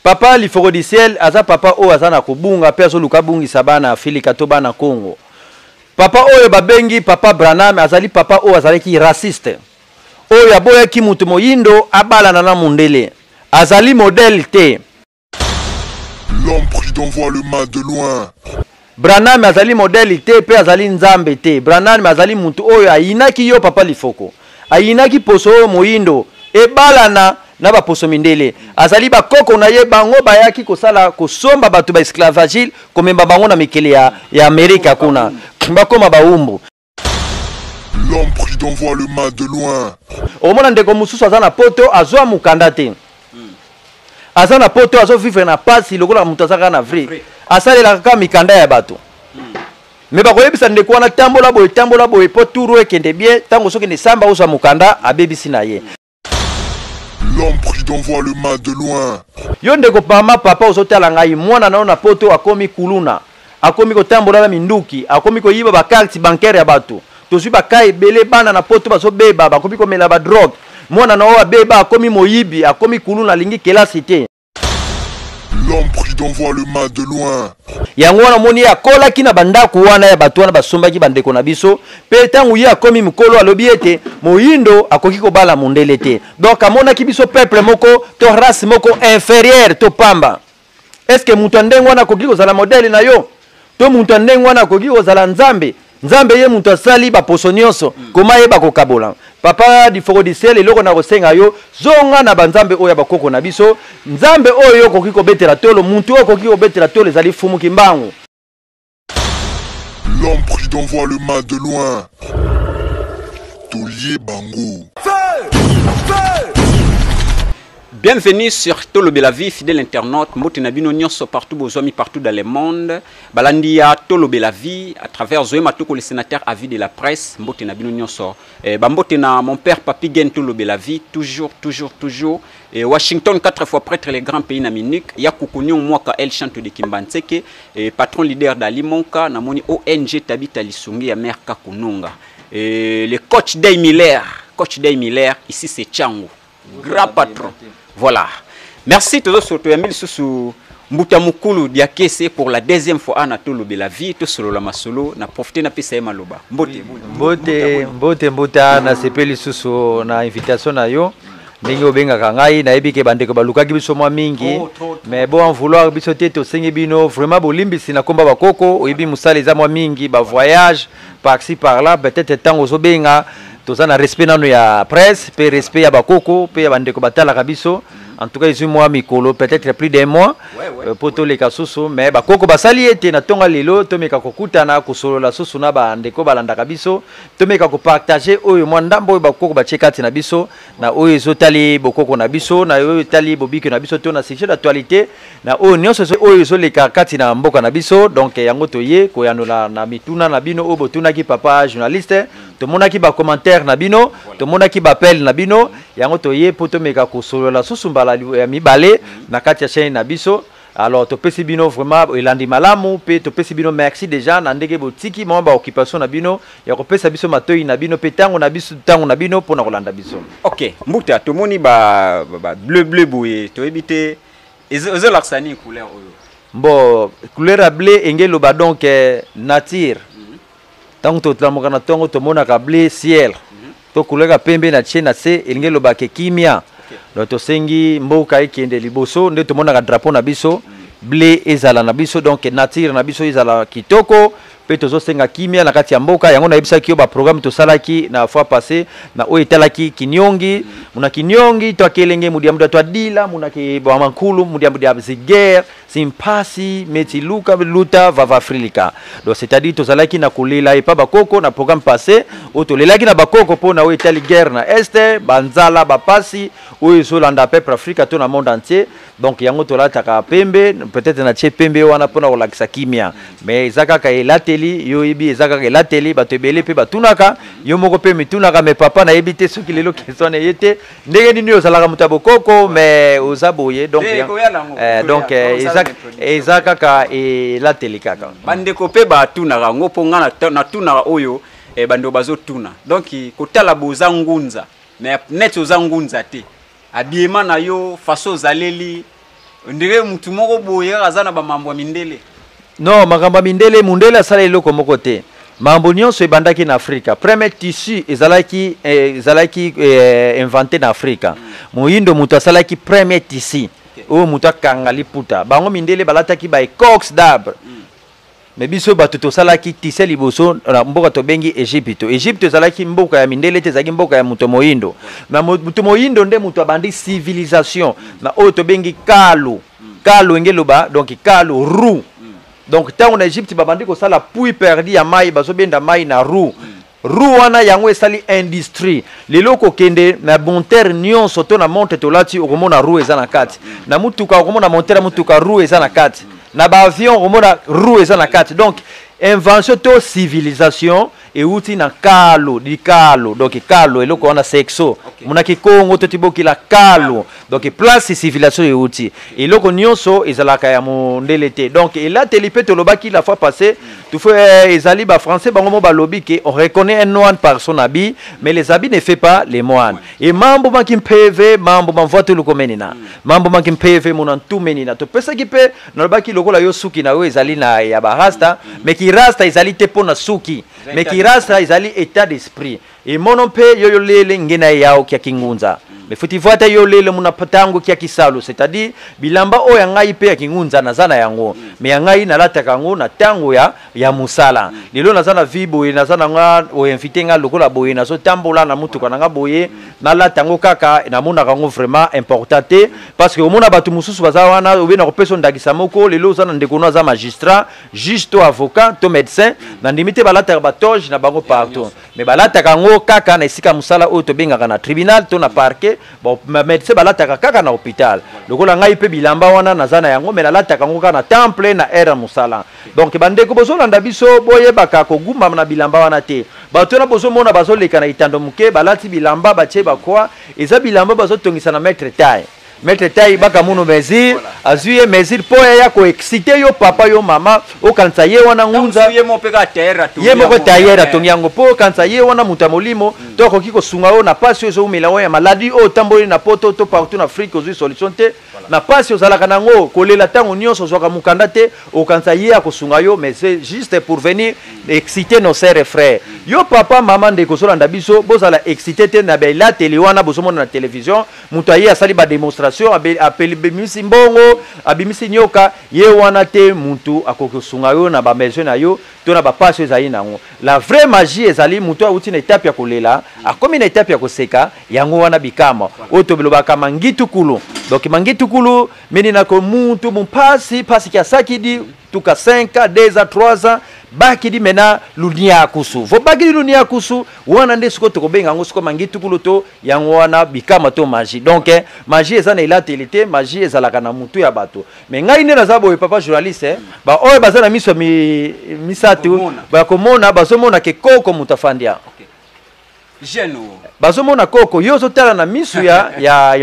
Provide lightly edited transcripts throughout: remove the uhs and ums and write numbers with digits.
Papa Lifoko du ciel aza papa oyo aza na kobunga mpe azoluka abungisa bana Afilika to bana Congo. Papa oyo babengi papa Branham azali papa oyo azalaki raciste, oyo aboyaki moto moyindo abalana na mundele. Azali modèle te. L'homme prudent voit le mal de loin. Branham azali modèle te mpe azali nzambe te. Branham azali moto oyo ayinaki yo papa Lifoko. Ayinaki poso oyo moyindo ebalana na baposo mindele. Azali bakoko na ye bango bayaki kosala kosomba bato ba esclavagile komema bango na mikili ya Amerika kuna bakoma bawumbu. L'homme prudent voit le mal de loin. Okomona ndeko mosusu aza na poto azwa mokanda te. Aza na poto azo vivre na pasi lokola moto aza kaka na vrai. Asalelaka kaka mikanda ya bato. Mais bakoyebisa ndeko wana tambola boye tambola boye po tour oyo ekende bien, tango ozokende samba ozwa mokanda, abebisi na ye. L'homme prudent voit le mal de loin. Yo ndeko mama papa ozotala ngai, mwana na yo na poto akomi kuluna, akomi kotambola na minduki, akomi koyiba ba carte bancaire ya bato. Tozwi ba cas ebele bana na poto bazobeba, bakomi komela ba drogue. Mwana na yo abeba, akomi moyibi, akomi kuluna, alingi kelasi te. L'homme prudent voit le mal de loin. Yango wana omoni ye akolaki na bandako wana ya bato wana basombaki bandeko na biso, mpe ntango ye akomi mokolo alobi ete moyindo akoki kobala mondele te. Donc amonaki biso peuple moko to race moko inférieure to pamba. Est-ce que moto ya ndenge wana akoki kozala modèle na yo? To moto ya ndenge wana akoki kozala Nzambe? Nzambe ye moto asali baposo nyonso, koma yeba kokabola. Papa Lifoko du ciel, eloko na kosenga yo, zonga na banzambe oyo ya bakoko na biso. Nzambe oyo yo okoki kobetela tolo, moto oyo okoki kobetela tolo ezali Fumu Kimbangu. L'homme prudent voit le mal de loin. Tolie bango. Bienvenue sur Tolobela Vie, fidèle internaute, mbote na bino nyonso partout bozwami partout dans le monde. Balandi ya Tolobela Vie à travers Zoé Matoko le sénateur à vie de la presse, mbote na bino nyonso. Eh, ba mbote na mon père Papi Gen Tolobela Vie, toujours toujours toujours. Eh, Washington 4 fois prêtre les grands pays na Munich, ya Kukunyo Mwaka El Chante de Kimbanseke, eh, patron leader d'Ali Monka, na moni ONG Tabita Lisungi ya mère Kakununga. Eh, le coach Day Miller, coach Day Miller, ici c'est Tchangu. Grand patron. Voilà. Merci tozo soto ya mili susu Mbuta Mukulu Diakese pour la deuxième fois ana tolobela vie to solola masolo na profiter na pesa ye maloba. Mbote. Mbote, mbote mbuta na sepeli susu na invitation na yo. Ndenge obengaka ngai nayebi ke bandeko balukaki biso mwa mingi. Oh, trop, trop. Mais bon en vouloir biso te tosengi bino vraiment bolimbisi na komba bakoko oyebi mosala eza mwa mingi ba voyage par-ci par-là peut-être ntango ozobenga toza na respect nano ya presse pe respect ya bakoko pe ya bandeko batalaka biso. En tout cas ezwi mwa mikolo peut-être plus d'un mois, po toleka susu, mais bakoko basali ete na tonga lelo tomeka kokutana kosolola susu na bandeko balandaka biso, tomeka kopartage oyo mwa ndambo oyo bakoko batie kati na biso na oyo ezotali bokoko na biso, na oyo etali bobiki na biso to na sujet d'actualité na oyo nyonso oyo ezoleka kati na mboka na biso. Donc yango toye koyanola na mituna na bino oyo botunaki papa journaliste, tomonaki ba commentaire na bino, tomonaki ba appel na bino, yango toye po tomeka kosolola susu mbala ya mibale na kati ya chaîne na biso. Alors topesi bino vraiment elandi malamu pe topesi bino merci déjà na ndenge botiki mwa ba occupation na bino ya kopesa biso matoi na bino pe tango na biso, tango na bino pona kolanda biso. Ok, mbuta tomoni ba bleu bleu boye toyebi te ezolakisa nini couleur oyo? Bon, couleur ya bleu enge loba donc nature. Tango totlamoka na tongo tomonaka bleu ciel. To couleur ya pembe na tie na se elingi loba ke kimia. Donc tosengi mboka ekende liboso nde tomonaka drapeau na biso bleu ezala na biso, donc nature na biso ezala kitoko pe tozosenga kimia na kati ya mboka. Yango nayebisaki yo ba programme tosalaki na fois passé na oyo etalaki kinyongi, muna kinyongi to akelenge mudia mudia to adila muna ki ba mankulu mudia mudia ziguerre simpasi meti luka luta vava frilika. Donc c'est-à-dire tozalaki na kolela epa bakoko na programme passé oyo tolelaki na bakoko mpo na oyo etali guerre na est, banzala bapasi oyo ezolanda peuple Afrika to na monde entier. Donc yango tolataka pembe, peut-être na tie pembe wana mpona kolakisa kimia, mais eza kaka elateli, yo oyebi eza kaka elateli, bato ebele mpe batunaka, yo moko mpe mitunaka, mais papa nayebi te soki lelo question na ye te ndenge nini ozalaka moto ya bokoko, mais oza boye. Donc, Te, koya nango, koya. donc, eza kaka elateli kaka. Bandeko mpe batunaka yango mpo nga natunaka oyo bandeko bazotuna. Donc kotala boza ngunza, mais net oza ngunza te. Habillement na yo, façon ozaleli, On dirait mutu moko boye kaka aza na bamambo ya mindele. Non, makambo ya mindele, mundele asala eloko moko te. Mambo nyonso ebandaki na Afrika. Premier tissu ezalaki ezalaki inventé na Afrika. Moyindo moto asalaki premier tissu. Oyo moto akanga liputa. Bango mindele balataki ba écorce d'arbre. Mais biso bato tosalaki tisse liboso na mboka tobengi Egypte. Egypte ezalaki mboka ya mindele te, ezalaki mboka ya moto moyindo. Na moto moyindo nde moto abandi civilisation na oyo tobengi kalo. Kalo enge loba, donc kalo roue. Donc ntango na Egypte babandi kosala puits perdu ya mai, bazobenda mai na roue. Roue wana yango esali industrie. Lelo kokende na montere nyonso to na montre tolati, okomona roue eza na kati. Na mutuka okomona montere ya mutuka, roue eza na kati. Na ba avion okomona roue eza na kati. Donc invention to civilisation euti na kalo, di kalo. Donc kalo eloko wana sexo. Mona kikongo to tibokila kalo. Donc place civilisation euti. Eloko nyonso ezalaka ya mondele te. Donc elateli pe tolobaki la fois passée, tu fais ezali ba français bango mo balobi ke on reconnaît un moine par son habit, mais les habits ne fait pas les moines. Et mambo maki mpeve, mambo mamvwa to lukomenina. Mambo maki mpeve mona ntumenina. To pesa ki pe nalobaki lokola yo suki na yo ezali na ya ba rasta, mais ki rasta ezali te pona suki, mais ki rasta ezali état d'esprit. Et mono mpe yo yo lele ngena yao kia kingunza. Mais futi voata yo lele muna patango kia kisalo, c'est-à-dire bilamba oyo ya ngai pe ya kingunza naza na yango. Mais ya ngai nalataka yango na tango ya musala. Lelo naza na vie boye, naza na nga oyo invité nga lokola boye, nazo tambola na mutuka na nga boye, nalata yango kaka, namonaka yango vraiment important te, parce que omona bato mosusu baza wana, obe na kopesa ndakisa moko, lelo oza na ndeko no aza magistrat, juge to avocat to médecin, na ndimi te balataka ba toge na bango partout. Mais balataka yango kaka na esika mosala oyo tobengaka na tribunal to na parquet. Bon, ma médecin balataka kaka na hôpital. Lokola ngai pe bilamba wana naza na yango, mais nalataka yango kaka na temple na aire ya mosala. Donc bandeko bozolanda biso, boyebaka kogumbama na bilamba wana te. Bato wana bozomona bazoleka na etando moke, balati bilamba batie bakwa, eza bilamba bazotongisa na mètre taille. Maître taille baka muno mesure, azui ye mesure po ya ko exciter yo papa yo mama, okanisa ye wana ngunza. Ye moko pe ka tailleur atongi Ye moko yango. tailleur atongi yango po okanisa ye wana moto ya molimo, to akoki kosunga yo na pasi oyo ezoumela oyo ya maladie oyo otamboli na poto to partout na Afrique ozwi solution te. Na pasi ozalaka nango kolela ntango nyonso ozwaka mokanda te, okanisa ye akosunga yo, mais c'est juste pour venir exciter nos sœurs et frères. Yo papa mama ndeko ozolanda biso, bozala excité te na belateli wana bozomona na télévision. Moto aye asali ba démonstration, abimisi mbongo, abimisi nyoka, ye wana te mutu akoki kosunga yo na ba mesure na yo to na ba pasi oyo ezali nango. La vraie magie ezali mutu awuti na étape ya kolela, akomi na étape ya koseka, yango wana bikamwa. Oyo tolobaka mangitukulu. Donc mangitukulu mini na ko mutu mumpasi, pasi kia sakidi, tuka 5 ans, 2 ans, 3 ans, bakidi mena lunia kusu. Vo bakidi lunia kusu, wana nde siko tokobenga yango siko mangitukulu to yango wana bikama to magie. Donc magie eza na elateli te, magie ezalaka na mutu ya bato. Mais ngai nde naza boye papa journaliste, ba oyo baza na miso misato, Komona. ba komona, bazomona ke koko mutu afandi awa. Jeune oyo. Bazomona koko, yo ozotala na miso ya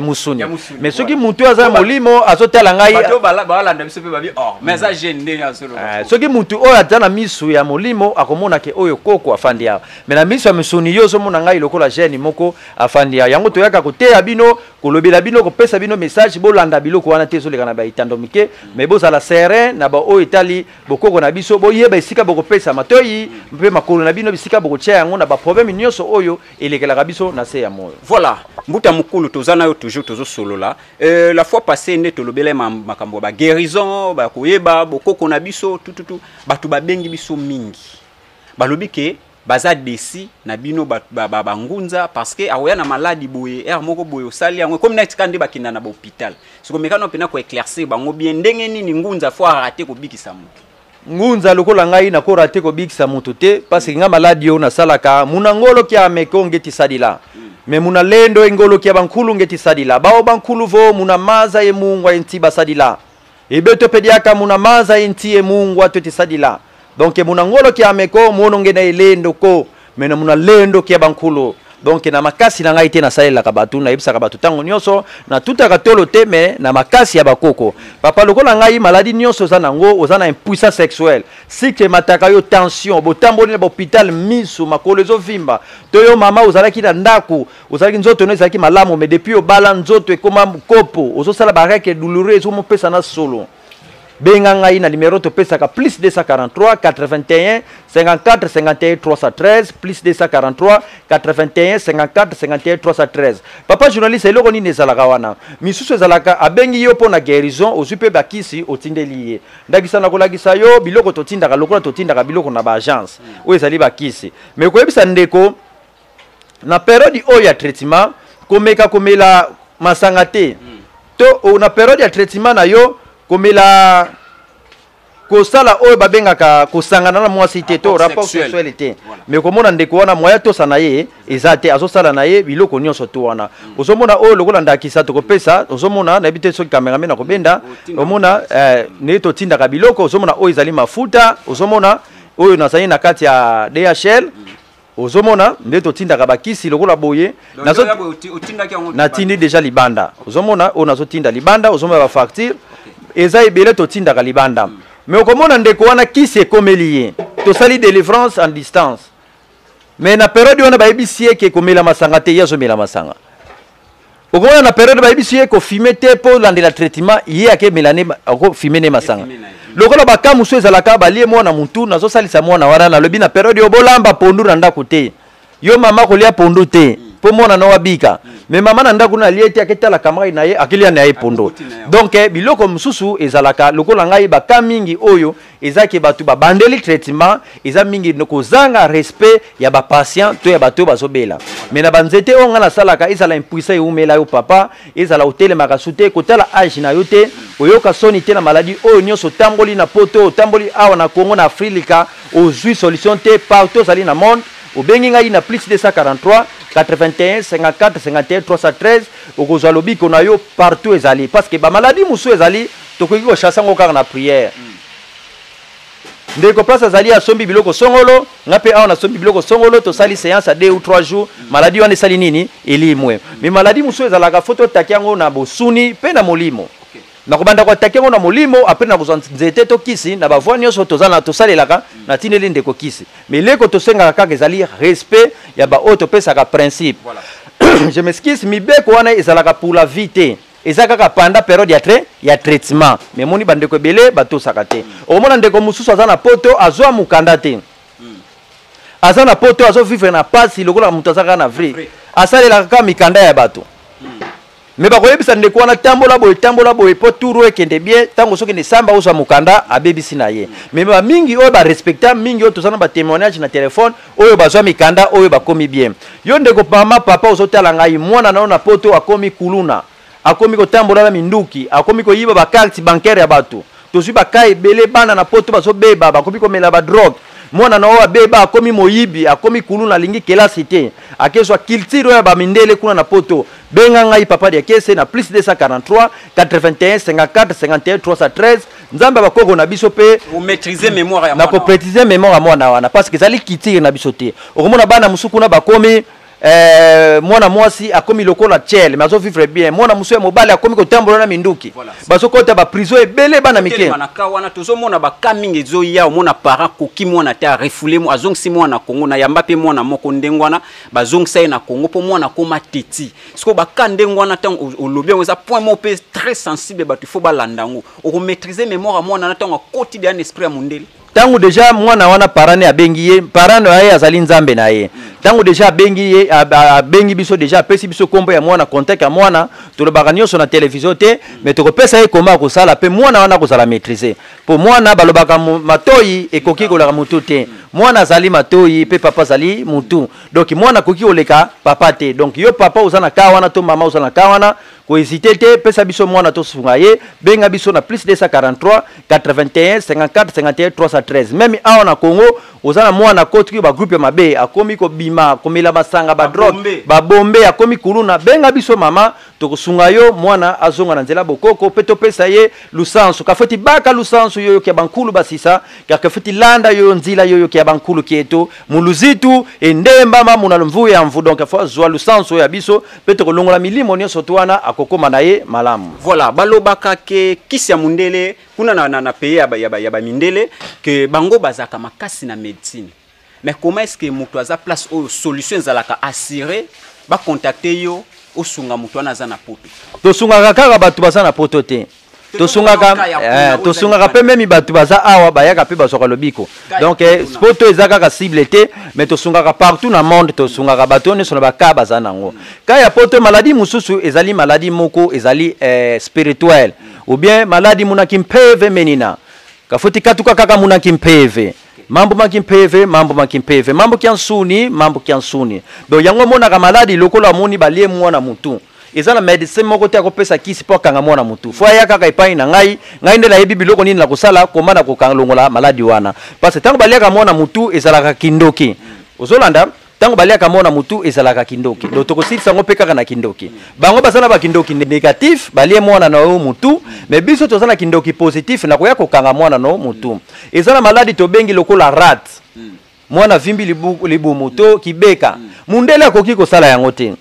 musuni. Ya musuni, Mais soki voilà. mutu aza Po ba- molimo, azotala ngai. Bato balanda biso pe babi, oh, mais aza jeune ndenge azoloba. Soki mutu oyo aza na miso ya molimo, akomona ke oyo koko afandi awa. Mais na miso ya musuni, yo ozomona ngai lokola jeune moko afandi awa. Yango toyaka koteya bino, kolobela bino, kopesa bino message, bolanda biloko wana te ezoleka na ba etando mike, mais bozala serein na ba oyo etali bokoko na biso, boyeba esika bokopesa matoyi mpe makolo na bino bisika bokotia yango na ba problème nyonso oyo elekelaka biso na se ya moyo. Voilà, mbuta mokulu toza na yo toujours tozosolola. La fois passée nde tolobela makambo ya ba guérison, ba koyeba bokoko na biso, tout, tout, tout. Bato babengi biso mingi. Balobi ke baza desi na bino bangunza parce que akoya na maladi boye, air moko boye osali yango comme neti kande bakenda na ba hôpital. Siko mekano pena ko éclaircir bango bien ndenge nini ngunza faut rater kobikisa moto. Ngunza lokola ngai na ko rater kobikisa moto te parce que nga maladi yo nasalaka muna ngolo kia meko ngeti sadila. Mais muna lendo engolo kia bankulu ngeti sadila. Bao bankulu vo muna maza ye mungwa enti basadila. Ebeto pediaka muna maza enti ye mungwa toti sadila. Donc muna ngolo kia meko mono ngena elendo ko mena muna lendo kia bankulu. Donc na makasi na ngai te nasalelaka bato, nayebisaka bato ntango nyonso, natutaka tolo te, mais na makasi ya bakoko. Papa, lokola ngai, maladie nyonso oza nango, oza na impuissance sexuelle, cycle emataka yo, tension, botamboli na bahôpital, miso, makolo ezovimba, to yo mama ozalaki na ndako, ozalaki nzoto no ezalaki malamu, mais depuis obala nzoto ekoma kopo, ozosala barègles douloureux, ezomopesa na solo, benga ngai na numéro topesaka: plus 243 81 54 51 313, plus 243 81 54 51 313. Papa journaliste, eloko nini ezalaka wana? Misusu ezalaka abengi yo mpo na guérison, ozwi mpe bakisi, otindeli ye. Ndakisa na kolakisa yo biloko totindaka, lokola totindaka biloko na baagence oyo ezali bakisi, mais koyebisa ndeko na période oyo ya traitement komeka komela masanga te, to na période ya traitement na yo komela, kosala oyo babengaka kosangana na mwasi te, to rapport sexuel te. Mais komona ndeko wana, moya tosa na ye eza te, azosala na ye biloko nyonso to wana. Ozomona oyo lokola ndakisa tokopesa, ozomona, nayebi te soki cameraman akobenda, omona ndenge totindaka biloko. Ozomona oyo ezali mafuta, ozomona oyo nazali na kati ya DHL, ozomona nde totindaka bakisi lokola boye. Natindi déjà libanda. Ozomona oyo nazotinda libanda, ozomona bafacture eza ebele, totindaka libanda. Mais okomona ndeko wana, kisi ekomeli ye, tosali délivrance en distance, mais na période wana bayebisi ye ke komela masanga te, ye azomela masanga. Okomona na période bayebisi ye kofumer te mpo olandela traitement, ye akemela ne, akofumer ne masanga. Lokola baka mosusu ezalaka balie mwana mutu, nazosalisa mwana wana, nalobi na période oyo bolamba pondu na ndako te, yo mama kolia pondu te mpo mwana na wabika. Mais mama na ndako na alie te, aketala camarade na ye, akelia na ye pondo. Donc biloko mosusu ezalaka lokola ngai, baka mingi oyo ezaki bato babandeli traitement, eza mingi kozanga respect ya bapatient to ya bato oyo bazobela. Mais na banzete oyo ngai nasalaka, ezala impuissant eumela yo papa, ezala otelemaka su te, kotala âge na yo te, oyoka soni te na maladie oyo nyonso, otamboli na Poto, otamboli awa na Congo, na Afrilika, ozwi solution te, partout ozali na monde, obengi ngai na plus 243 81 54 51 313, okozwa lobiko na yo partout ezali. Parce que bamaladie mosusu ezali tokoki kochasser yango kaka na prière. Ndeko place azali, asombi biloko songolo, nga mpe awa nasombi biloko songolo, tosali séance ya 2 ou 3 jours, maladie wana esali nini? Elimwe. Mais maladie mosusu ezalaka faut totaki yango na bosuni mpe na molimo. Nakobanda koattaquer yango na molimo, après nakozwa nzete to kisi na bavoies nyonso toza na tosalelaka, natindeli ndeko kisi. Mais leko tosengaka kaka ezali respect ya baoyo topesaka principe. Je m'excuse, mibeko wana ezalaka pour la vie te, eza kaka pendant période ya traitement. Mais moni bandeko ebele batosaka te. Okomona ndeko mosusu aza na Poto, azwa mokanda te, aza na Poto, azovivre na pasi lokola moto aza kaka na vrai, asalelaka kaka mikanda ya bato. Mais bakoyebisa ndeko wana: tambola boye, tambola boye mpo turu ekende bien. Ntango sokende samba, ozwa mokanda, abebisi na ye. Mais bamingi oyo barespecta mingi, oyo toza na batémoignage na telefone, oyo bazwa mikanda, oyo bakomi bien. Yo ndeko mama, papa ozotala ngai, mwana na yo na Poto akomi kuluna, akomi kotambola na minduki, akomi koyiba bacarte bancaire ya bato, tozwi baka ebele, bana na Poto bazobeba, bakomi komela badrogue, mwana na oyo abeba, akomi moyibi, akomi kuluna, alingi kelasi te, akezwa culture oyo ya bamindele kuna na Poto, benga ngai Papa Diakese na plus 243 81 54 51 313. Nzambe bakoko na biso mpe omaîtriser mémoire ya na mwana. Komaîtriser mémoire ya mwana wana, parce que ezali culture na biso te. Okomona bana mosusu kuna bakomi mwana mwasi akomi lokola chele, mais azovivre bien. Mwana mosusu ya mobali akomi kotambola na minduki, bazokota baprison ebele, bana mike. Telema na ka wana, tozomona baka mingi ezoya. Omona parent koki mwana te, arefouler, azongisi mwana na Kongo. Na yamba mpe mwana moko ndenge wana, bazongisa ye na Kongo mpo mwana akóma teti. Sikoyo baka ndenge wana, ntango olobi yango, eza point moko mpe très sensible, bato ifo balanda yango. Okomaîtriser mémoire ya mwana na ntango akoti deya na esprit ya mondele? Ntango déjà mwana wana, parent abengi ye, parent na ye azali nzambe na ye. Ntango déjà abengi ye, abengi biso déjà, apesi biso nkombo ya mwana, contact ya mwana, tolobaka nyonso na televizio te, mais tokopesa ye koma akosala mpe mwana wana akozala maîtrise. Mpo mwana balobaka matoi ekoki koleka motu te. Mwana azali matoi mpe papa azali motu, donc mwana akoki koleka papa te. Donc yo papa oza na ka wana to mama oza na ka wana, kohésiter te, pesa biso mwana tosunga ye. Benga biso na plus 243 81 54 51 313. Même awa na Congo. Oza na mwana akotiki bagroupe ya mabe, akomi kobima, komela masanga, badrogue, babombe, akomi kuluna, benga biso mama, tokosunga yo mwana azonga na nzela bokoko mpe topesa ye lusansu. Kafoti baka lusansu yoyo kia bankulu basisa, kafoti landa yoyo nzila yoyo kia bankulu kieto muluzitu endemba mamuna mvu ya mvu. Donc fo azwa lusansu ya biso mpe tokolongola milimo nyonso to wana, akokoma na ye malamu. Voilà, balobaka ke kisi ya mundele kuna na pays ya ba mindele, ke bango bazaka makasi na médecine. Mais comment est-ce que moto aza place oyo solution ezalaka assurée, ba contacter yo osunga moto wana aza na poto? Tosungaka kaka bato baza na poto te. Tosungaka mpe memi bato baza awa, bayaka mpe bazwaka lobiko. Donc poto eza kaka cible te, mais tosungaka partout na monde. Tosungaka bato nyonso na baka baza nango ka ya poto. Maladie mosusu ezali maladie moko ezali spirituelle, ou bien maladie munaki mpeve menina kafuti katuka kaka munaki mpeve, mambo maki mpeve, mambo maki mpeve, mambo kia nsuni, mambo kia nsuni. Donc yango omonaka maladie lokola amoni balie mwana mutu, eza na médecin moko te akopesa kisi mpo akanga mwana mutu. Fo aya kaka epai na ngai, ngai nde nayebi biloko nini na kosala koma na kokalongola maladie wana, parce que ntango baliaka mwana mutu ezalaka kindoki. Ozolanda, ntango baliaka mwana mutu ezalaka kindoki. Donc tokosilisa yango mpe kaka na kindoki. Bango baza na bakindoki négatif, balie mwana na yo mutu, mais biso toza na kindoki positif na koya kokanga mwana na yo mutu. Eza na maladie tobengi lokola rate, mwana vimbi libumu to kibeka. Mundele akoki kosala yango te.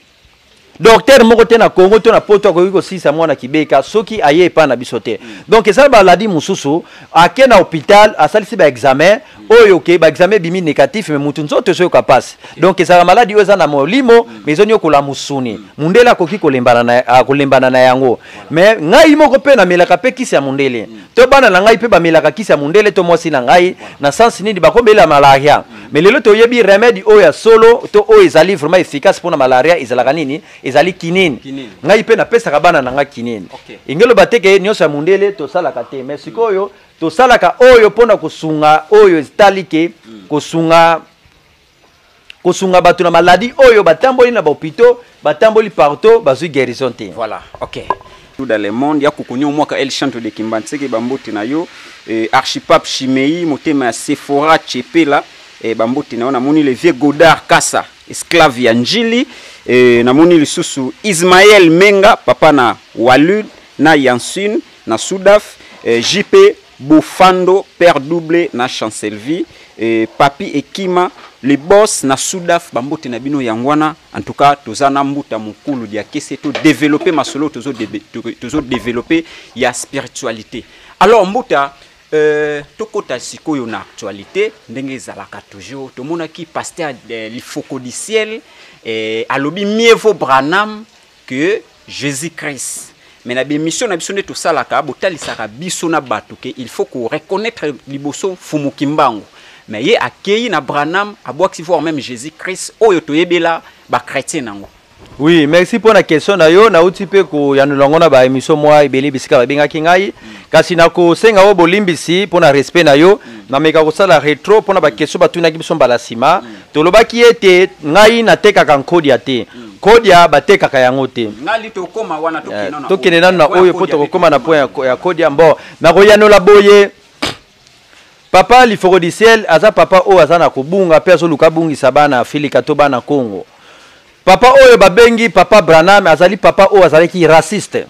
Docteur moko te na Congo to na poto akoki kosilisa mwana kibeka soki aye epai na biso te. Donc eza maladie mosusu, ake na hôpital, asalisi baexamen oyo ke baexamen ebimi négatif, mais mutu nzoto ezoyoka mpasi. Donc ezalaka maladie oyo eza na molimo, mais ezoniokola mosuni. Mundele akoki kolembana na yango. Mais ngai moko mpe namelaka mpe kisi ya mundele, to bana na ngai mpe bamelaka kisi ya mundele, to mwasi na ngai. Na sens nini? Bakomela malaria, mais lelo toyebi remède oyo ya solo to oyo ezali vraiment efficace mpona malaria ezalaka nini? Ezali kinini. Ngai mpe napesaka bana na ngai kinini. Engeloba te ke nyonso ya mundele tosalaka te, mais sikoyo tosalaka oyo mpona kosunga, oyo etali ke kosunga bato na maladie oyo batamboli na bahôpitaux, batamboli partout, bazwi guérison te. Voilà, ok. Tout dans le monde ya kokoni omwaka El Chanto de Kimbanseke, bambote na yo. Archipape Chimei motema ya Sephora Chepela, bambote na yo. Namoni le vieux Godard Kassa, esclave ya Njili. Namoni lisusu Ismaël Menga, papa na Walud na Yansun na Sudaf, JP Bofando, père double na Chancelvie, Papi Ekima le boss na Sudaf, bambote na bino yangwana. En tout cas toza na mbuta mokulu dia kese to développer masolo, tozo développer ya spiritualité. Alors mbuta, tokota sikoyo na actualité ndenge ezalaka toujours. Tomonaki pasteur Lifoko du ciel, alobi mieux vaut Branham que Jésus-Christ. Mais na bémission na biso nde tosalaka, botalisaka biso na bato ke il faut ko reconnaître liboso Fumu Kimbangu. Mais ye akei na Branham, abwakisi voir même Jésus-Christ oyo toyebela ba chrétien nango. Oui, merci pour la question na yo. Nauti mpe koyandola yango na baémission mwa ebele bisika babengaki ngai. Kasi nakosenga oyo bolimbisi mpona respect na yo, nameka kosala rétro mpona baquestion batunaki biso mbala nsima. Tolobaki ete ngai natekaka nkodia te, kodia batekaka yango te. Ngali tokóma wana, tokende nano na Tokende nano na point ya oyo mpo kodia. Tokokóma na point ya kodia. Bon, nakoyanola boye: papa Lifoko du ciel aza papa oyo aza na kobunga mpe azoluka abungisa bana Afrika to bana Congo. Papa oyo babengi papa Branham azali papa oyo azalaki raciste,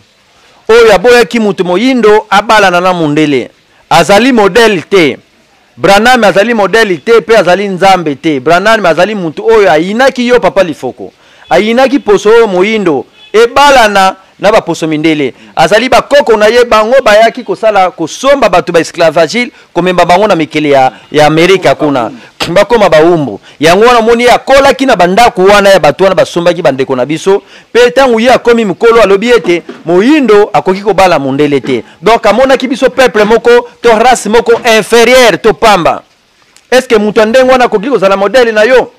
oyo aboyaki moto moyindo abalana na mundele. Azali modèle te. Branham azali modèle te mpe azali nzambe te. Branham azali motu oyo ayinaki yo papa Lifoko, ayinaki poso oyo moyindo ebalana na baposo mindele. Azali bakoko na ye, bango bayaki kosala kosomba bato ba esclavagile, komemba bango na mikili ya Amerika kuna, bakóma bawumbu. Yango wana omoni ye akolaki na bandako wana ya bato wana basombaki bandeko na biso. Mpe ntango ye akomi mokolo, alobi ete moyindo akoki kobala mondele te. Donc amonaki biso peuple moko to race moko inférieure to pamba. Est ce que moto ya ndenge wana akoki kozala modèle na yo,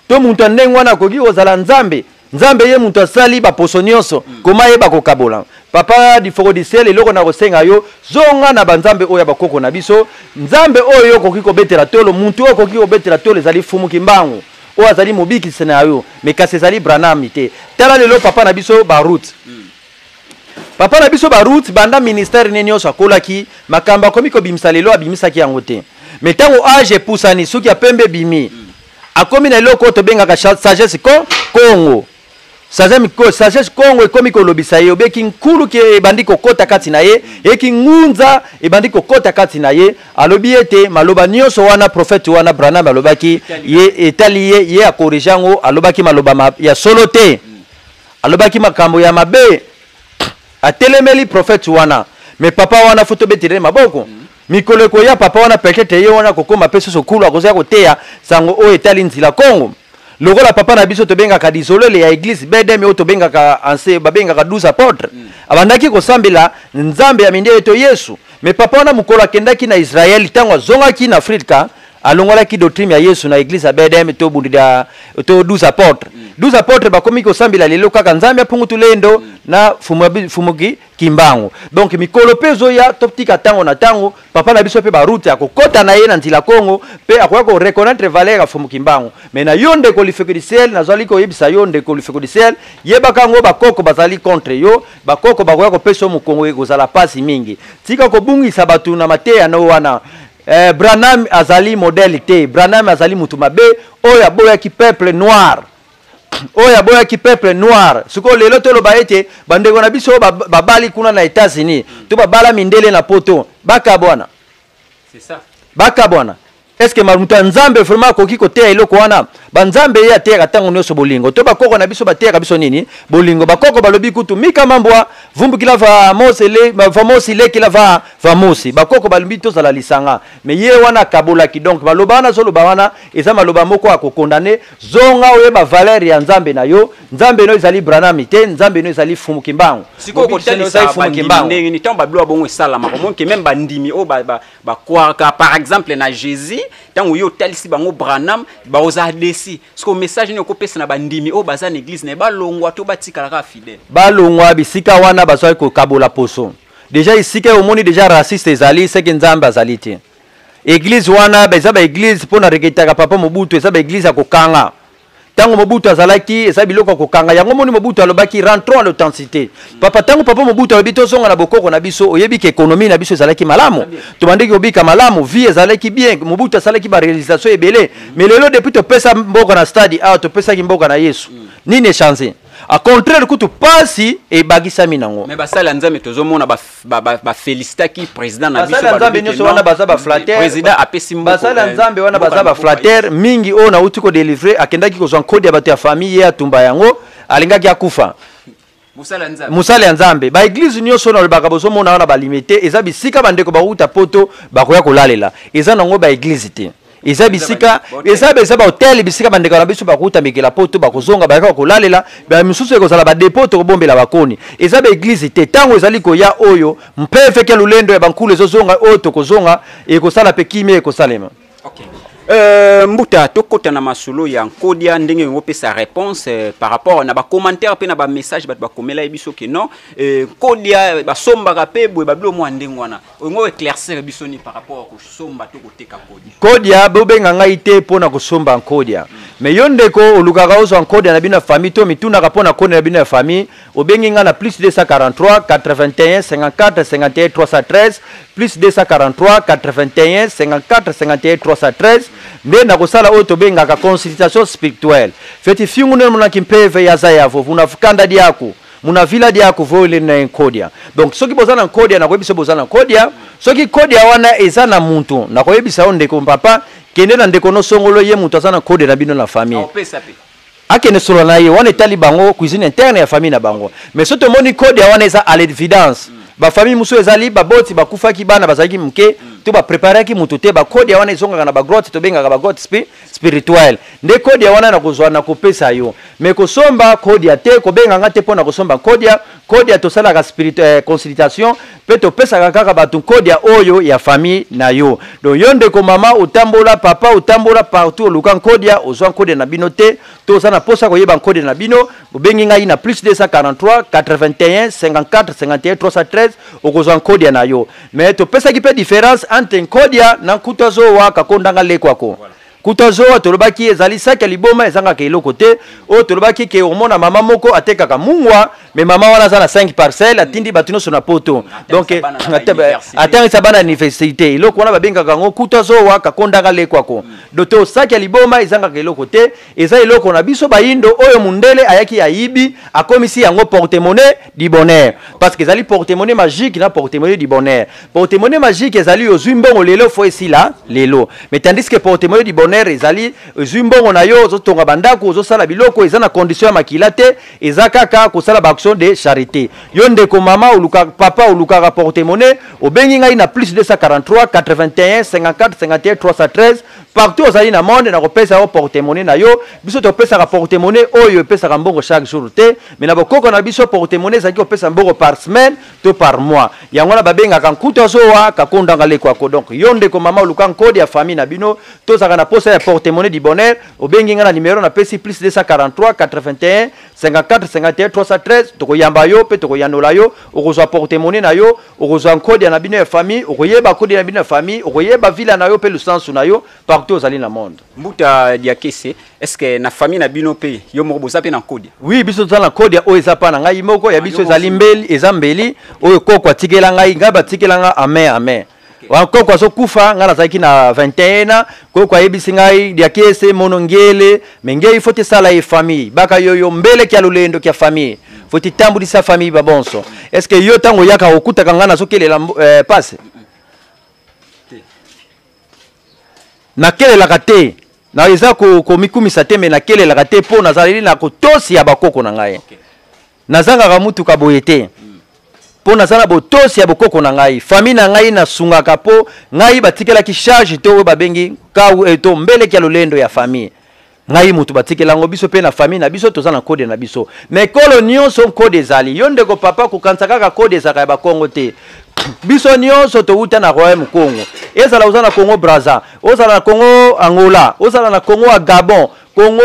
to moto ya ndenge wana akoki kozala nzambe? Nzambe ye moto asali baposo nyonso, koma yeba kokabola. Papa Lifoko du ciel, eloko na kosenga yo, zonga na banzambe oyo ya bakoko na biso. Nzambe oyo okoki kobetela tolo, mutu oyo okoki kobetela tolo ezali Fumu Kimbangu oyo azali mobikisi na yo, mais kasi ezali Branham te. Tala lelo papa na biso Baruti, papa na biso Baruti, banda ministère ne nyonso akolaki, makambo akomi kobimisa lelo, abimisaki yango te. Mais ntango age epusani, suki ya pembe ebimi, akomi na eloko oyo tobengaka sagesse kongo. Sagesse kongo ekomi kolobisa ye, obeki nkulu ke ebandi kokota kati na ye, eki ngunza ebandi kokota kati na ye. Alobi ete maloba nyonso wana prophète wana Branham alobaki ye etali ye, ye akorige yango. Alobaki maloba ya solo te, alobaki makambo ya mabe, atelemeli prophète wana. Mais papa wana, fo tobetele maboko. Mikolo ekoya, papa wana peut-être ye wana akokóma mpe susu kulu, akozala koteya sango oyo etali nzila Kongo, lokola papa na biso tobengaka Disolele ya église BDM, oyo tobengaka anse babengaka 12 apôtres. Abandaki kosambela Nzambe ya mindele to Yesu. Mais papa wana, mokolo akendaki na Israel, ntango azongaki na Afrika, alongolaki doctrine ya Yesu na église ya BDM to bundida to 12 apôtres. 12 apôtres bakomi kosambela lelo kaka Nzambe apungu tulendo na Fumuki Kimbangu. Donc mikolo mpe ezoya, totika ntango na ntango, papa na biso mpe baroute akokɔta na ye na nzila Kongo mpe akoya koreconnaître valeur ya Fumu Kimbangu. Mais na yo ndeko Lifeko du Ciel, nazali koyebisa yo, ndeko Lifeko du Ciel, yebaka yango, bakoko bazali contre yo, bakoko bakoya kopesa yo mokongo, ekozala pasi mingi. Tika kobungisa bato na mateya no wana. Branham azali modèle te. Branham azali mutu mabe oyo aboyaki peuple noir, oyo aboyaki peuple noir. Sikoyo lelo toloba ete bandeko na biso oyo babali kuna na États-Unis to babala mindele na Poto bakabwana. C'est ça. Bakabwana. Est ce que moto ya Nzambe vraiment akoki koteya eloko wana? Banzambe ye ateyaka ntango nyonso bolingo, to bakoko na biso bateyaka biso nini? Bolingo. Bakoko balobi kutu mika mambwa vumbukila va mose le va mosi lekila va mosi. Bakoko balobi tozala lisanga, mais ye wana akabolaki. Donc maloba wana azoloba wana eza maloba moko ya kokondane. Zonga oyeba valeur ya Nzambe na yo. Nzambe no ezali Branham te, Nzambe no ezali Fumu Kimbangu. Sikoyo Mobikisi no ezali kotalisa Fumu bandimi Kimbangu. ndenge nini ntango babilo ya bongo esalamaka, omoni ke même bandimi oyo bakwaka par exemple na Jésus, ntango yo otalisi bango Branham, bakozala déçus. Sikoyo message nini okopesa na bandimi oyo baza na église na ye? Balongwa to batikala kaka fidèle? Balongwa bisika wana bazwaki kokabola poso. Déjà esika omoni déjà raciste ezali, seke Nzambe azali te. Église wana eza baéglise mpo na regretaka papa Mobutu, eza baéglise ya kokanga. Ntango Mobutu azalaki, eza biloko ya kokanga yango. Moni Mobutu alobaki: "Rentrons à l'authenticité." Papa, ntango papa Mobutu alobi tozonga na bokoko na biso, oyebi ke économie na biso ezalaki malamu, tobandeki kobika malamu, vie ezalaki bien. Mobutu asalaki baréalisation ebele. Mais lelo, depuis topesa mboka na stade awa, topesaki mboka na Yesu, nini echange? Au contraire kutu, pasi ebakisami nango. Mais basali ya Nzambe tozomona bafélicitaki président na biso. Basali ya Nzambe nyonso wana baza baflatter. Président apesi mboka. Basali ya Nzambe wana baza baflatter mingi. Oyo nauti kodélivrer akendaki kozwa nkodi ya bato ya famille ye, atumba yango, alingaki akufa. Mosala ya Nzambe. Mosala ya Nzambe, baéglise nyonso oyo nalobaka bozomona wana balimete, eza bisika bandeko bauta Poto bakoya kolalela. Eza nango baéglise te, eza bisika eza bahotel, bisika bandeko na biso bakuta mikela Poto bakozonga, bayaka kolalela. Bamisusu ekozala badépôt tokobombela bakoni, eza baéglise te. Ntango ezali koya oyo mpe feke lolendo ya bankulu ezozonga, oyo tokozonga, ekosala mpe kimia ekosalema. Okay. Mbuta, tokɔta na masolo ya nkodia, ndenge yango opesa réponse par rapport na bacommentaire mpe na bamessage bato bakomela ye biso ke non, nkodia basombaka mpe boye, babilo mwa ndenge wana. Olingo éclaircir biso ni par rapport kosomba to koteka nkodia? Nkodia, bobenga ngai te mpo na kosomba nkodia. Mais yo ndeko olukaka ozwa nkodia na bino ya famille to mitunaka mpo na nkodia na bino ya famille, obengi ngai na plus 243 81 54 51 313, plus 243 81 54 51 313. Nde nakosala oyo tobengaka consultation spirituelle. Feti fiungu nde monaki mpeve yaza yavo vunafukanda diaku muna vila diaku voile na nkodia. Donc soki boza na nkodia, nakoyebisa boza na nkodia. Soki nkodia wana eza na muntu, nakoyebisa yo, ndeko papa, kende na ndeko nosongolo, ye mutu aza na nkodia na bino na famille. Opesa mpe. Akende solo na ye wana, etali bango, cuisine interne ya famille na bango. Mais soki tomoni kodia wana eza à l'évidence, bafamille mosusu ezali baboti bakufaki, bana bazalaki moke, to bapreparaki motu te, bakodia wana ezongaka na bagrotte, tobengaka bagrotte spirituelle. Nde kodia wana nakozwa, nakopesa yo. Mais kosomba kodia te, kobenganga te mpo na kosomba kodia. Kodia tosalaka consultation mpe topesaka kaka bato nkodia oyo ya famille na yo. Donc yo ndeko mama otambola, papa otambola partout, oluka nkodia, ozwa nkodia na bino te, to oza na mposa koyeba nkodia na bino, obengi ngai na plus 243 81 54 51 313, okozwa nkodia na yo. Mais topesaki mpe différence entre nkodia na nkutu azowa kakondanga lekwako. Kuta zowa tolobaki ezali saki ya liboma ezangaka eloko te. Oyo tolobaki ke omona mama moko atekaka mungwa, mais mama wana aza na 5 parcelles, atindi bato nyonso na poto. Donc atangisa bana na université. Eloko wana babengaka yango kuta zowa kakondaka lekwako. Donc to saki ya liboma ezangaka eloko te, eza eloko na biso bayindo oyo mundele ayaki ayibi, akomisi yango porte-monnaie du bonheur. Parce que ezali porte-monnaie magique na porte-monnaie du bonheur. Porte-monnaie magique ezali ozwi mbongo lelo fo esila lelo. Mais tandis que porte-monnaie du bonheur ezali ozwi mbongo na yo, ozotonga bandako, ozosala biloko, eza na condition ya makila te, eza kaka kosala ba action de charité. Yo ndeko mama oluka papa olukaka porte-monnaie, obengi ngai na plus 243 81 54 51 313 partout ozali na monde, na kopesa yo porte-monnaie na yo. Biso topesaka porte-monnaie oyo epesaka mbongo chaque jour te, mais na bokoko na biso porte-monnaie ezalaki kopesa mbongo par semaine to par mois. Yango wana babengaka nkuta zowa kakondanga lekwako. Donc yo ndeko mama oluka nkode ya famille na bino, tozalaka na posa ya porte-monnaie du bonheur, obengi nga na numéro napesi plus 243 81 54 51 313, tokoyamba yo pe tokoyanola yo, okozwa porte-monnaie na yo, okozwa nkode na bino ya famille, okoyeba kode na bino ya famille, okoyeba villa na yo pe lusansu na yo partout ozali na monde. Mbuta Diakese, est-ce que na famille na bino pe yo moko boza pe na nkode? Oui, biso toza na nkode oyo eza pa na ngai moko ya biso ezali mbeli, eza mbeli oyo koko atikela ngai, ngai batikela nga amen amen. Wa koko azokufa, ngai nazalaki na 21 ans, koko ayebisi ngai Diakese mono ngele, me ngei faut tesala ye famille, baka yoyo mbele kia lolendo kia famille, faut titambulisa famille ba bonso. Est-ce que yo tango yaka okutaka ngai nazokelela passe? Nakelelaka te, na eza komikumisa te, me nakelelaka te mpo nazali na kotosi ya bakoko na ngai. Nazangaka mutuka boye te mpo naza na botosi ya bokoko na ngai. Famille na ngai nasungaka mpo ngai batikelaki charge to oyo babengi kau to mbeleki ya lolendo ya famille. Ngai mutu batikela yango, biso pe na famille na biso toza na kode na biso. Mais kolo nyonso kode ezali. Yo ndeko papa kokanisa kaka kode ezalaka ya bakongo te. Biso nyonso towuta na Royaume Congo. Ezala oza na Congo Brazza, ozala na Congo Angola, ozala na Congo ya Gabon, Congo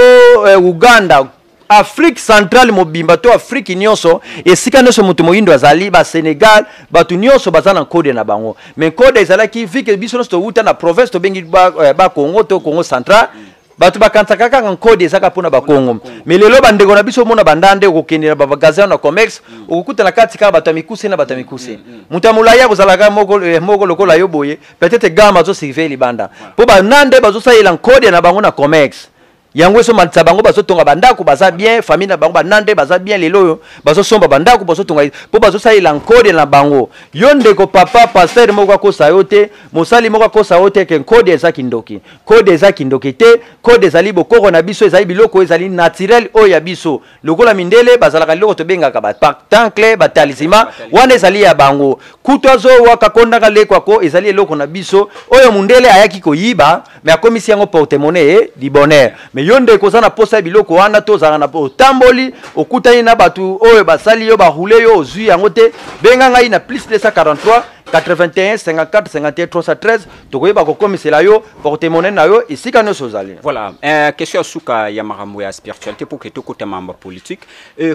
Uganda, Afrique centrale mobimba to Afrique nyonso, esika nyonso moto moyindo azali, ba Sénégal, bato nyonso baza na kode na bango. Mais kode ezalaki vu que biso nyonso towuta na province tobengi ba Congo to Congo central, bato bakanisaka kaka nkode ezaka mpona bakongo. Mais lelo bandeko na biso omona bandande, okokende na ba magasin na commerce, okokuta na kati kaka bato ya mikuse na bato ya mikuse. Moto ya molai akozalaka moko lokola yo boye, peut-être gamme azosurveille libanda. Mpo banande bazosalela nkode na bango na commerce. Yango ezomatisa bango, bazotonga bandako, baza bien, famille na bango banande baza bien lelo oyo, bazosomba bandako, bazotonga mpo bazosalela nkode na bango. Yo ndeko papa pasteur moko akosa yo te, mosali moko akosa yo te ke nkode eza kindoki. Kode eza kindoki te, kode ezali bokoko na biso, ezali biloko ezali naturel oyo ya biso. Lokola mindele bazalaka liloko tobengaka ba pactancle, ba talisman, wana ezali ya bango. Kutu azowa kakondaka lekwako ezali eloko na biso oyo mundele ayaki koyiba, mais akomisi yango porte-monnaie du bonheur. Mais yo ndeko oza na posa ya biloko wana, to ozalaka na otamboli, okutani na bato oyo basali yo, ba rouler yo, ozwi yango te, benga ngai na plus 243 81 54 51 313, tokoyeba kokomisela yo porte-monnaie na yo esika nyonso ozali. Voilà, question ya suka ya makambo ya spiritualité pour que tokota makambo ya politique.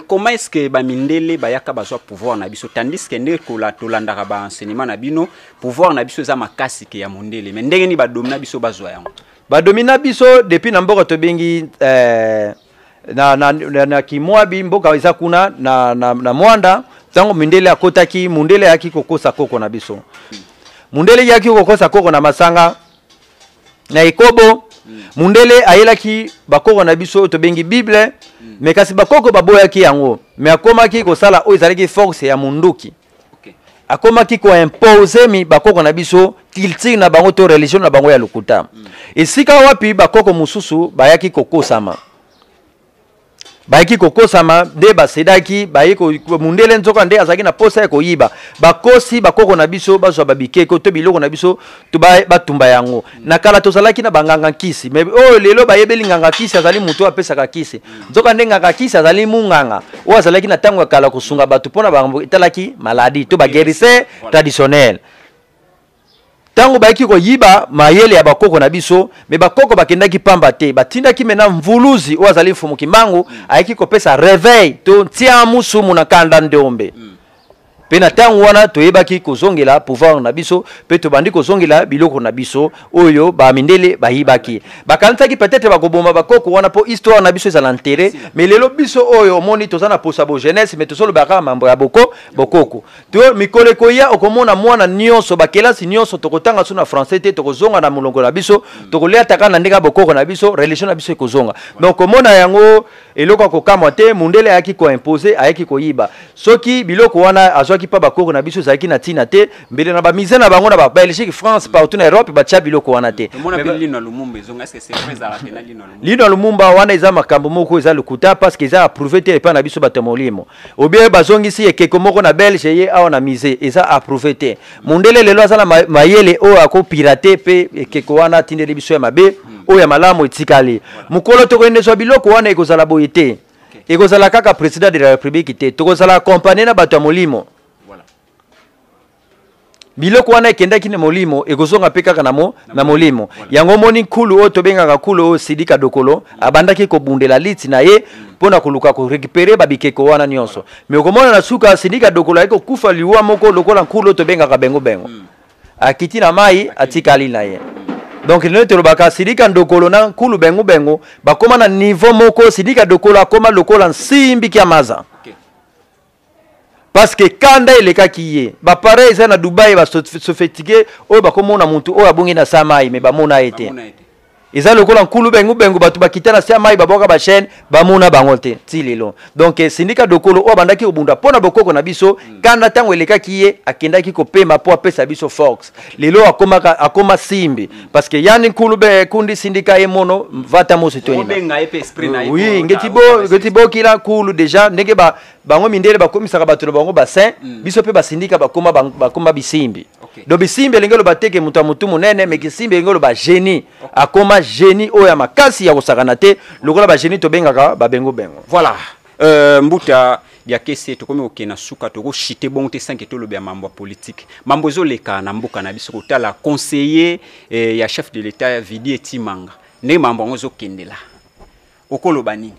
Comment est-ce que ba mindele bayaka bazwa pouvoir na biso, tandis que nde tolandaka ba enseignement na bino, pouvoir na biso eza makasi ke ya mondele, mais ndenge ni ba domina biso bazwa yango? Ba domina biso depuis na mboka tobengi na Kimwabi, mboka eza kuna na Mwanda. Tango mindele akotaki, mundele ayaki kokosa koko na biso. Mundele ayaki kokosa koko na masanga na ekobo. Mundele ayelaki bakoko na biso oyo tobengi Bible, mais kasi bakoko baboyaki yango, mais akomaki kosala oyo ezalaki force ya munduki. Akomaki koimpose mi bakoko na biso culture na bango to religion na bango ya lokuta. Esika wapi bakoko mosusu bayaki kokosama. Bayaki kokosama nde basedaki, baye ko, ko, mundele nzoka nde azalaki na posa ya koyiba. Bakosi bakoko na biso bazwa ba bikeko to biloko na biso to batumba yango. Na kala tozalaki na banganga nkisi, mais oyo lelo bayebeli nganga nkisi azali moto oyo apesaka nkisi. Nzoka nde nganga nkisi azali munganga oyo azalaki na tango ya kala kosunga bato mpona bango etalaki maladie to ba guérisseur traditionnel. Tango bayaki koyiba mayele ya bakoko na biso, me bakoko bakendaki pamba te, batindaki mena mvuluzi oyo azali mfumu Kimbangu, ayaki kopesa réveil to ntia musumu na kanda ndombe. Mpe na ntango wana toyebaki kozongela pouvoir na biso, mpe tobandi kozongela biloko na biso oyo bamindele bayibaki. Bakanisaki peut-être bakoboma bakoko wana mpo histoire na biso ezala enterré, mais lelo biso oyo omoni toza na posa bo jeunesse, mais tozoloba kaka mambo ya bokoko. To mikolo ekoya okomona mwana nyonso, bakelasi nyonso tokotanga so na français te, tokozonga na molongo na biso, tokolia taka na ndenge ya bokoko na biso, religion na biso ekozonga. Donc komona yango eloko ya kokamwa te. Mundele ayaki koimpose, ayaki koyiba. Soki biloko wana azwaki mpa bakoko na biso ezalaki na ntina te, mbele na bamise na bango na babelgique, France, partout na Europe batia biloko wana te. Lino ya Lumumba wana eza makambo moko eza lokuta, parce que eza approuvé te epai na biso bato ya molimo. Obie bazongisi ekeko moko na Belge ye awa na musée, eza approuvé te. Mundele lelo aza na mayele oyo akopirate mpe ekeko wana atindeli biso ya mabe, oyo ya malamu etikali. Mokolo tokoendezwa biloko wana ekozala boye te, ekozala kaka président de la République te, tokozala accompagné na bato ya molimo. Biloko wana ekendaki na molimo, ekozonga mpe kaka na molimo. Yango omoni nkulu oyo tobengaka nkulu oyo Sidika Dokolo abandaki kobundela liti na ye mpo na koluka korécupérer babikeko wana nyonso. Mais okomona na suka Sidika Dokolo ayaki kokufa liwa moko lokola nkulu oyo tobengaka Bengo Bengo, akiti na mai, atikali na ye. Donc lelo tolobaka Sidika Ndokolo na nkulu Bengo Bengo bakóma na niveau moko. Sidika Dokolo akóma lokola nsimbiki ya maza, parce que kanda elekaki ye. Bapareil eza na Dubai, basophistiqué oyo bakomona motu oyo abongi na sa mai, mais bamona ye te. Eza lokola nkulu Bengu Bengu, bato bakita na se ya mai, babwaka bachaîne, bamona bango te ti lelo. Donc Sindika Dokolo oyo abandaki kobunda mpo na bokoko na biso, kanda ntango elekaki ye, akendaki kopema mpo apesa biso force. Lelo akomaka akoma simbi, parce que yani nkulu be kundi sindika ye mono vata mosi toyina. Oui, ngeti bo ngeti bokila nkulu déjà ndenge ba bango mindele bakomisaka bato na bango basaint, biso mpe basindika bakoma bisimbi. Donc bisimbi elingi oloba te ke moto ya motu monene, mais kisimbi elingi oloba génie. Akoma génie oyo ya makasi ya kosakana te, lokola bagénie tobengaka babengo bengo. Voilà, mbuta Diakese, tokomi kokende na suka. Tokoshite bongo te sanke toloba ya mambo ya politike, mambo ezoleka na mboka na biso. Kotala conseiller ya chef de l'État Vidi Etimanga, ndenge mambo yango ezokendela, okoloba nini?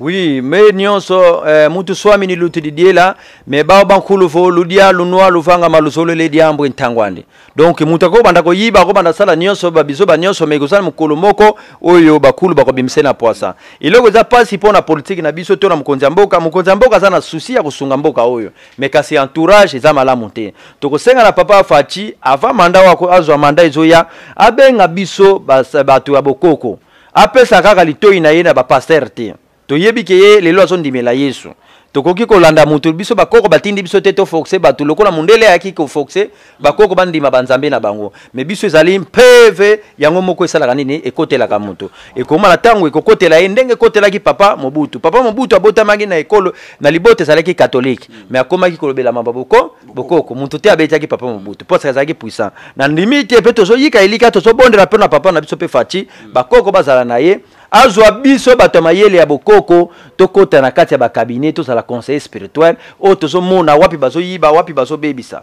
Oui, me nyonso mutu swami ni lutu didiela me bao bankulu vo ludia lunwa luvanga maluzolele diambwe ntangwande. Donc mutu akobanda koyiba, akobanda sala nyonso babizo ba nyonso, me kozala mokolo moko oyo bakulu bakobimisa na poisa. Eloko eza mpasi mpo na politike na biso to na mokonzi ya mboka. Mokonzi ya mboka aza na souci ya kosunga mboka oyo, me kasi entourage eza malamu te. Tokosenga na papa Fatshi, avant mandat wako azwa mandat ezoya, abenga biso bato ya bokoko, apesa kaka litoi na ye na bapasteur te. Toyebi ke ye lelo azondimela Yesu. Tokoki kolanda motu, biso bakoko batindi biso te toforce bato lokola mondele ayaki koforce bakoko bandima banzambe na bango. Me biso ezali mpeve yango moko esalaka nini, ekotelaka moto, ekoma na ntango ekokotela ye ndenge ekotelaki papa Mobutu. Papa Mobutu abotamaki na ekolo na libota ezalaki catholique, mais akomaki kolobela mamba bokoko. Motu te abetaki papa Mobutu mpo azalaki puissant. Na ndimi te mpe tozoyika elika, tozobondela mpe na papa na biso mpe Fatshi, bakoko bazala na ye, azwa biso bato ya mayele ya bokoko, tokɔta na kati ya bakabinet, tozala conseiller spirituel oyo tozomona wapi bazoyiba, wapi bazobebisa,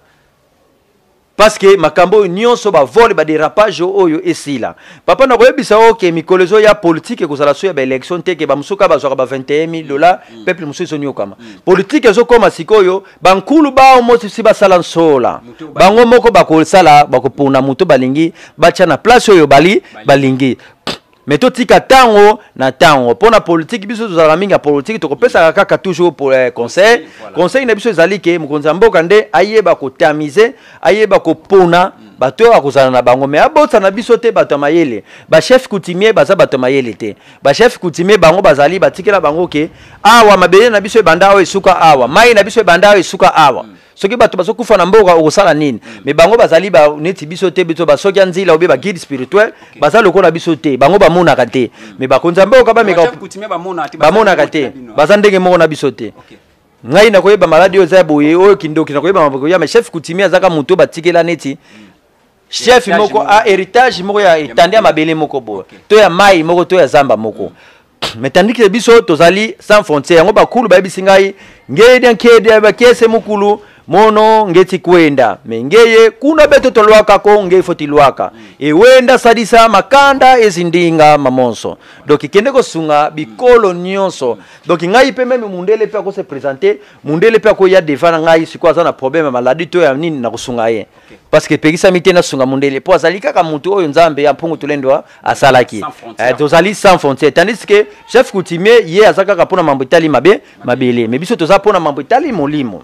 parce que makambo oyo nyonso, bavol, badérapage oyo esila. Papa, nakoyebisa oyo ke mikolo ezoya politike ekozala so ya baélection te, ke bamosusu kaka bazwaka ba 21 000 $, peuple mosusu ezoniokama. Politike ezokóma sikoyo, bankulu bao mosusu basala nsola bango moko, bakosala, bakopona moto balingi batya na place oyo bali balingi. Me totika ntango na ntango mpo na politike. Biso tozalaka mingi ya politike, tokopesaka kaka toujours pour conseil. Conseil na biso ezali ke mokonzi ya mboka nde ayeba kotamize, ayeba kopona bato oyo akozala na bango, me abosana biso te bato ya mayele. Bachef coutumier baza bato ya mayele te. Bachef coutumier bango bazali batikela bango ke awa mabele na biso ebanda awa, esuka awa, mai na biso ebanda awa, esuka awa. Soki bato bazokufa na mboka, okosala nini? Me bango bazali ba neti biso te. Biso basoki ya nzila obe baguide spirituel baza lokola biso te, bango bamonaka te. Me bakonzi ya mboka bameka. Bamonaka te, baza ndenge moko na biso te. Ngai nakoyeba maladi oyo eza ya boye, oyo kindoki, nakoyeba mabokoya. Mais chef coutumier azaka moto oyo batikela neti chef moko a héritage moko ya etandi ya mabele moko boye, to ya mai moko, to ya zamba moko. Mais tandis que biso tozali sans frontière. Yango bakulu bayebisi ngai ngedia nkedia bakese mokulu. Mono ngeti kwenda me ngeye kuna beto tolwaka ko nge fo tilwaka ewenda salisa makanda ezindinga mamonso. Donc kende kosunga bikolo nyonso. Donc ngai pe meme mundele pe akose présenter, mundele pe akoya devant na ngai sikoyo aza na problème ya maladie to ya nini, na kosunga ye. Parce que epekisami te nasunga mundele po azali kaka mutu oyo Nzambe ya mpungu tulendwa asalaki. Sans frontière. Tozali sans frontière, tandis que chef coutumier ye aza kaka mpona mambo etali mabe mabele, mais biso toza mpona mambo etali molimo.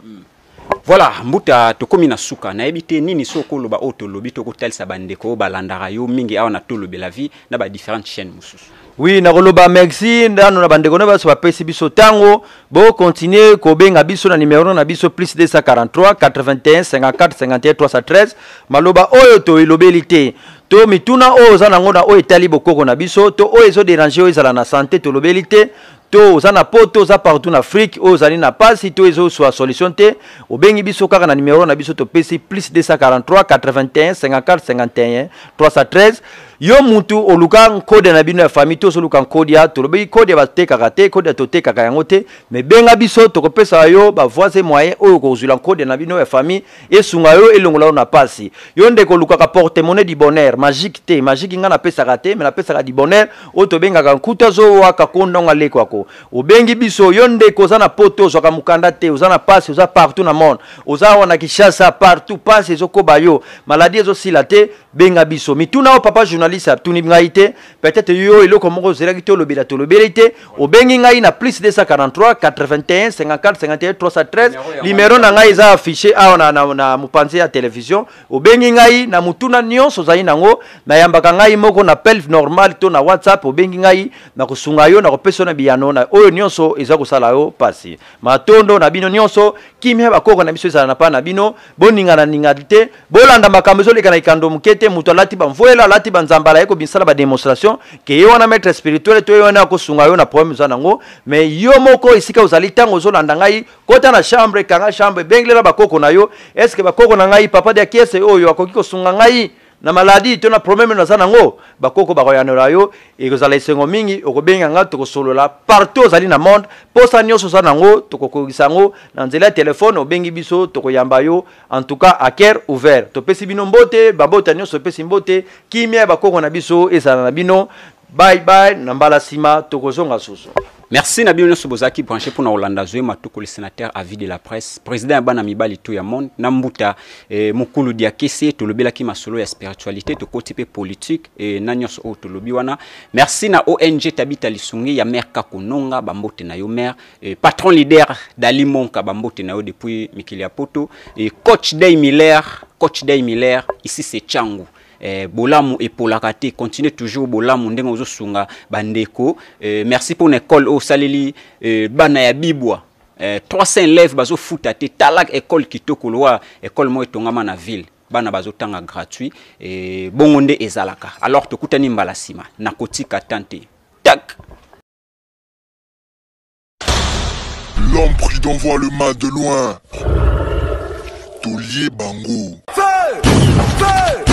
Voilà, mbuta, tokomi na suka. Nayebi te nini so okoloba oyo tolobi, tokotalisa bandeko oyo balandaka yo mingi awa na Tolobela Vie na ba différentes chaînes mosusu. Oui, nakoloba merci ndano na bandeko na biso bapesi biso ntango. Bokontinue kobenga biso na numero na biso plus 243 81 54 51 313. Maloba oyo toelobeli te, to mituna oyo oza nango na oyo etali bokoko na biso, to oyo ezoderange oyo ezala na santé tolobeli te, to oza na poto, oza partout na Afrique, oyo ozali na pasi to ezoswa solution te, obengi biso kaka na numero na biso topesi plus 243 81 54 51 313. Yo mutu oluka nkode na bino ya famille, to ozoluka nkodia, tolobaki kodia batekaka te, kodia totekaka yango te, mais benga biso, tokopesa yo ba voies et moyens oyo okozwila nkodia na bino ya famille, esunga yo, elongola yo na pasi. Yo ndeko olukaka porte-monnaie du bonheur, magique te, magique nga napesaka te, mais napesaka du bonheur oyo tobengaka nkuta azowaka kondongo alekwako. Obengi biso, yo ndeko oza na poto, ozwaka mokanda te, oza na pasi, oza partout na monde, oza awa na Kinshasa, partout pasi ezokoba yo, maladie ezosila te, benga biso. Mituna oyo papa journaliste atuni ngai te, peut-être yo eloko moko ozelaki te olobela, tolobeli te, obengi ngai na plus 243 81 54 51 313. Numero na ngai eza affiché awa na mopanzi ya télévision. Obengi ngai na motuna nyonso ozali nango, nayambaka ngai moko na appel normal to na WhatsApp. Obengi ngai, nakosunga yo, nakopesa yo na biyano na oyo nyonso eza kosala yo pasi. Matondo na bino nyonso, kimia bakoko na biso ezala na pa na bino. Boningana ninga te, bolanda makambo ezoleka na ikando moke te. Moto alati bamvwela, alati banzambala, ye kobisala ba démonstration ke ye wana maître spirituel to ye wana akosunga yo na problème oza nango. Mais yo moko esika ozali, ntango ozolanda ngai, kota na chambre, kanga chambre, bengelela bakoko na yo. Est ce que bakoko na ngai, papa de Kiese oyo akoki kosunga ngai na maladie to na problème naza nango? Bakoko bakoyanola yo, ekozala esengo mingi. Okobenga nga, tokosolola partout ozali na monde, posa nyonso oza nango tokokokisa yango na nzela ya telefone. Obengi biso, tokoyamba yo, en tout cas à cœur ouvert. Topesi bino mbote, babota nyonso topesi mbote, kimia ya bakoko na biso ezala na bino. Bye bye, na mbala nsima tokozonga susu. Merci na bino nyonso bozalaki branché mpona kolanda Zoé Matuko, le sénateur à vie de la presse, président ya bana mibali to ya monde, na mbuta mokulu Diakese. Tolobelaki masolo ya spiritualité, tokoti mpe politique na nyonso oyo tolobi wana. Merci na ONG Tabita Lisungi ya mère Kakononga, bambote na yo mère, patron leader Dali Monka, bambote na yo depuis mikili ya poto, coach Day Miller, coach Day Miller, ici c'est Tshangu. Bolamu epolaka te, continue toujours bolamu ndenge ozosunga bandeko. Merci pour l'école oyo osaleli bana ya Bibwa. 300 élèves bazofuta te, talak école kitoko lowa, école moko etongama na ville, bana bazotanga gratuit, bongo nde ezalaka. Alors tokutani mbala nsima, nakotika tante tak. L'homme prudent voit le mal de loin. Taulier Bango. Feu! Feu!